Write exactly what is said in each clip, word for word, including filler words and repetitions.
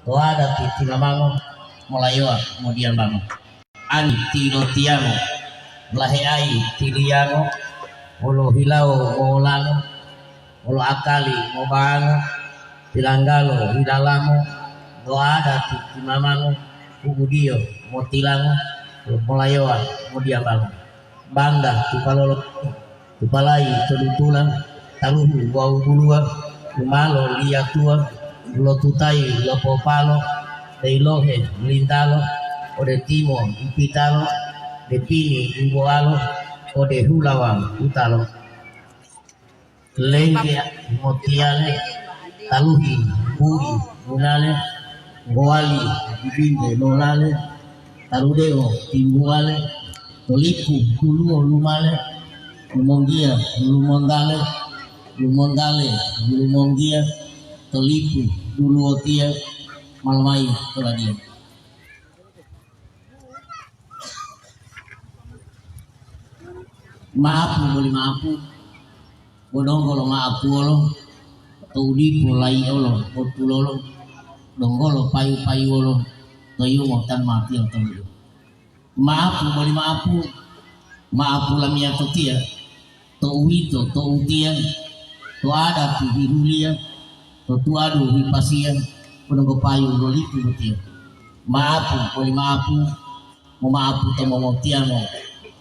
To adati timamango, molayowa modiyambango. Ani tilotiyango, laheayi tiliyango, wolo hilawo mowolango, wolo akali mobango, tilanggalo hilalango, to adati timamango, ubudiyo motilango, molayowa modiyambango. Bangga tupalolo, tupalayi to dutula, taluhu wawu buluwa, umalo liyatuwa, lotutayi lopopalo, deilohe lintalo, ode timo ipitalo, depini umboalo, ode hulawa utalo. Lengge motiyale, taluhi bui bunale, ngowali bibinte lolale, taludeo timbuwale, tolipu duluwo lumale, lumonggiya lumontale, lumontale lumonggiya, tolipu duluwotiya, ma lomayi to ladiya. Maapu boli maapu, bo donggo lo maapuwolo, to u dipo laiolo botulolo, donggolo payu-payuwolo, to yungo tan matiyo toliyo. Maapu boli maapu, maapu lamiyatotiya, to uwito, to utiya, to adati hihuliya, to tuadu hipasiya, bo donggo payu lo lipu botiya. Maapu boli maapu, momaapu to mongotiyango,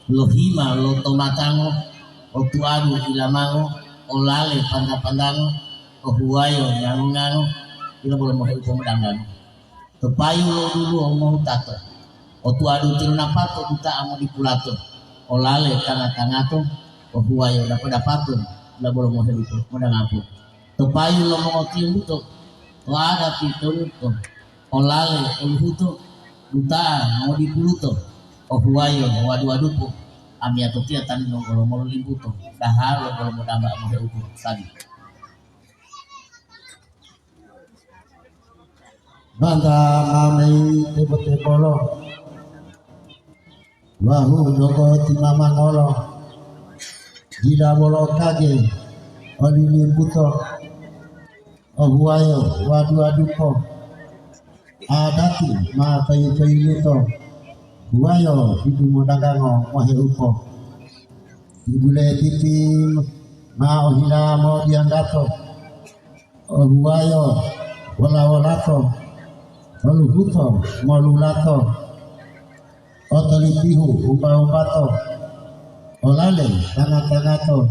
lohima lo tomatango, otuadu ilamango, olale panta-pantango, ohuwayo ngango-ngango, ila bolo mohe upomodanggango. To payu lo duluwo mohutato, otuadu tilonapato duta'a modipulato, olale tanga-tangato, ohuwayo dapa-dapato, ila bolo mohe upomodanggapo. To payu lo mongotiyo buto, to adati to luto, olale oluhuto, duta'a modipuluto, ohuwayo wadu-wadupo, amiyatotiya tani longgolo mololimbuto, dahalo bolo modamba mohe upo tadi. Banta mamei tebo-tebolo, wahu donggo timamangolo, dila wolo kage, olilimbuto, ohuwayo wadu-wadupo, adati ma toyi-toyiluto, huwayo didu modagango mohe upo. Tibule titi ma ohila modiyanggato, ohuwayo wola-wolato, oluhuto molulato, otolipihu umba-umbato, olale tanga-tangato,